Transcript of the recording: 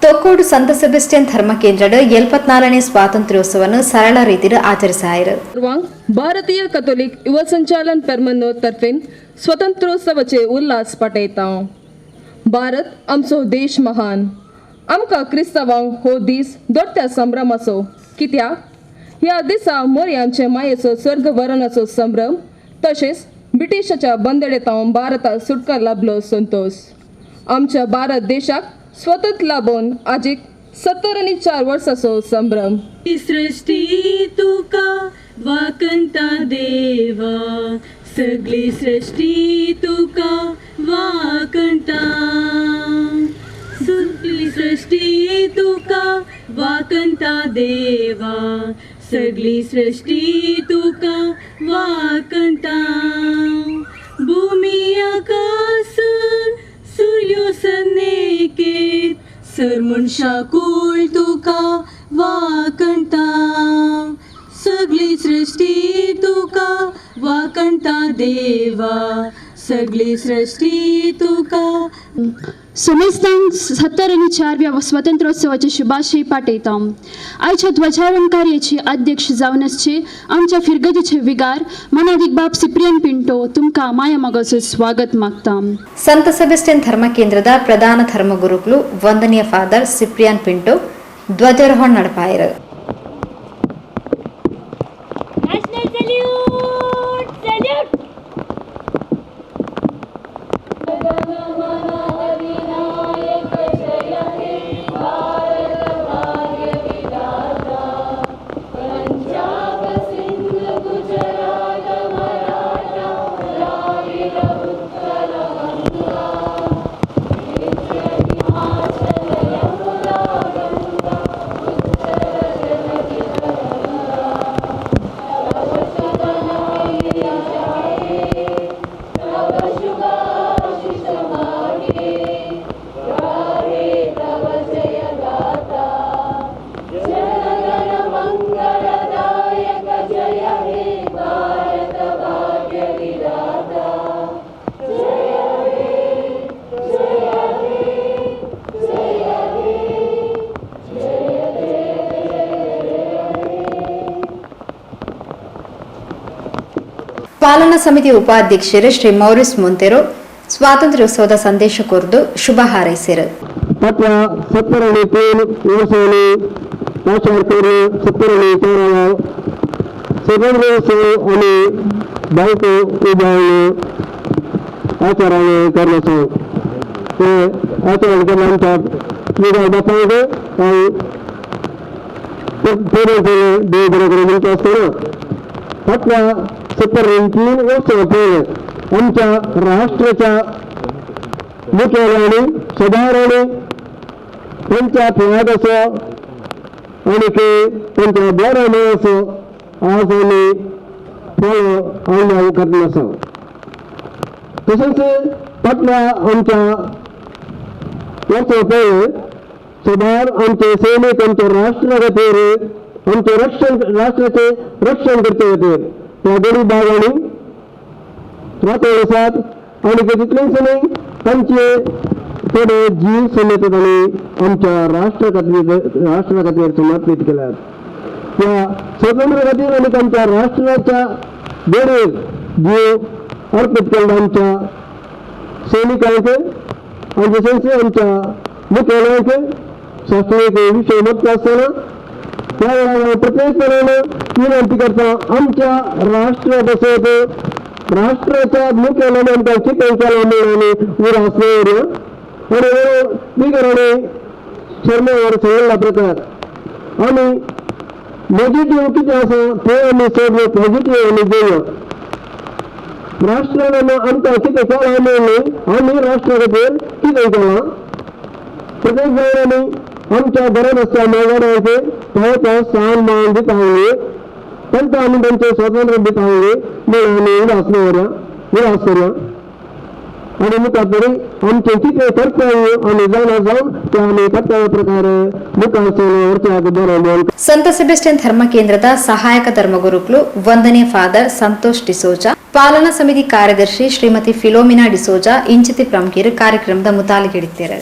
ತೊಕ್ಕೋಡು ಸಂತ ಸೆಬೆಸ್ಟಿಯನ್ ಧರ್ಮ ಕೇಂದ್ರಡ್ 74ನೇ ಸ್ವಾತಂತ್ರ್ಯೋತ್ಸವವನ್ನು ಸರಳ ರೀತಿಯಲ್ಲಿ ಆಚರಿಸಾಯಿರು. भारतीय कथोलिक युवा संचालन पेरमन्नो तर्फेन स्वतंत्रोत्सवाचे उल्हास पाठयता. भारत आमचो देश महान. आमकां क्रिस्तांवांक हो दीस दोट्ट्या संभ्रमाचो, कित्याक ह्या दिसा मोरयांचे मायेचो स्वर्ग वरणाचो संभ्रम तशेंच ब्रिटिशाच्या बंदडेतावन भारताक सुटका लाभलो संतोश. आमच्या भारत देशाक स्वतंत्र लाभून आजीक 74 वर्साचो संभ्रम. सृष्टी तुका वाकंता देवा, सगळी सृष्टी तुका वाकंता, सगळी सृष्टी तुका वाकंता देवा, सगळी सृष्टी तुका वाकंता. भूमी आकाश सूर्यो सनेकेत सर मनशा कूळ तुका वाकंता, सगळी सृष्टी तुका वाकंता देवा, सगळी सृष्टी तुका. समेस्तांक 74व्या स्वातंत्र्योत्सवाचे शुभाशय पाठयता. आयच्या ध्वजारोहण कार्याचे अध्यक्ष जावन आसचे आमच्या फिरगतीचे विगार मनादीक बाब सिप्रियन पिंटो, तुमकां माया मोगाचो स्वागत मागता. ಸಂತ ಸೆಬೆಸ್ಟಿಯನ್ ಧರ್ಮ ಕೇಂದ್ರದ ಪ್ರಧಾನ ಧರ್ಮಗುರುಗಳು ವಂದನೀಯ ಫಾದರ್ ಸಿಪ್ರಿಯಾನ್ ಪಿಂಟೋ ಧ್ವಜಾರೋಹಣ ನಡಪಾಯರು. National salute! Salute! ಪಾಲನಾ ಸಮಿತಿ ಉಪಾಧ್ಯಕ್ಷರು ಶ್ರೀ ಮೌರಿಸ್ ಮೊಂತೆರೋ ಸ್ವಾತಂತ್ರ್ಯೋತ್ಸವದ ಸಂದೇಶ ಕೋರ್ದು ಶುಭ ಹಾರೈಸಿರು. ತತ್ವ 73 ವರ್ಷದಲ್ಲಿ ಆಚಾರ್ಯರು 74 ಸ್ವತಂತ್ರೋತ್ಸವ आणि बायको उभारणे आचाराने करण्याचं ते आचरण केलं आमच्या विधान बापांक आणि देव बरं करून म्हणतो असताना फाटल्या 73 वर्सां पयलें आमच्या राष्ट्राच्या मुखेल्यांनी सदारांनी तांच्या फ्लॅग आसा आनी तांच्या बॅनर आसा, आज आमी फॉलो आमी करना आसा. तशेंच फाटल्या आमच्या वर्सां पयलें सदार आमचे सैनीक आमच्या राष्ट्रा खातीर, आमचे रक्षण, राष्ट्राचें रक्षण करचे खातीर त्या गरीब भागांनी रातोळ आसात आनी तितलेंच न्हय, तांचे थोडे जीव समेत तांणी आमच्या राष्ट्रा खातीर समर्पीत केल्यात. त्या स्वतंत्र खातीर आनी तांच्या राष्ट्राच्या बरेर जीव अर्पीत केल्ल्या आमच्या सैनिकांक आनी तशेंच आमच्या मुखेल्यांक शास्त्रीय विशय म्हत्व आसतना त्या वेळार हांव प्रत्येकपणान विनंती करता, आमच्या राष्ट्रा पासत राष्ट्राच्या मुखेल्यान आमकां कितें केलां म्हूण आमी उदास दवरया. आनी बिगरांनी शर्मावर सांगिल्ल्या प्रकार आमी नेगेटीव कितें आसा तें आमी चड पॉझिटीव आमी घेवया. राष्ट्रान आमकां कितें केलां म्हूण न्हय, आमी राष्ट्रा खातीर कितें केलां. प्रत्येक जाण आमी आमच्या घरांत आसता मोगारांक तो तो सान मान दिता न्ही, तांकां आमी तांचें स्वातंत्र्य दिता न्ही म्हूण आमी उदास दवरया, उदास करुया. आनी मुखार तरी आमचें कितें कर्तव्य आमी जाणा जावन तें आमी कर्तव्य प्रकार मुखार व्हरच्याक बरें म्हूण. ಸಂತ ಸೆಬೆಸ್ಟಿಯನ್ ಧರ್ಮ ಕೇಂದ್ರದ ಸಹಾಯಕ ಧರ್ಮಗುರುಗಳು ವಂದನೀಯ ಫಾದರ್ ಸಂತೋಷ್ ಡಿಸೋಜಾ, ಪಾಲನಾ ಸಮಿತಿ ಕಾರ್ಯದರ್ಶಿ ಶ್ರೀಮತಿ ಫಿಲೋಮಿನಾ ಡಿಸೋಜಾ ಇಂಚಿತಿ ಪ್ರಮುಖರು ಕಾರ್ಯಕ್ರಮದ ಮುತಾಲಿಗಿಡಿದ್ದಾರೆ.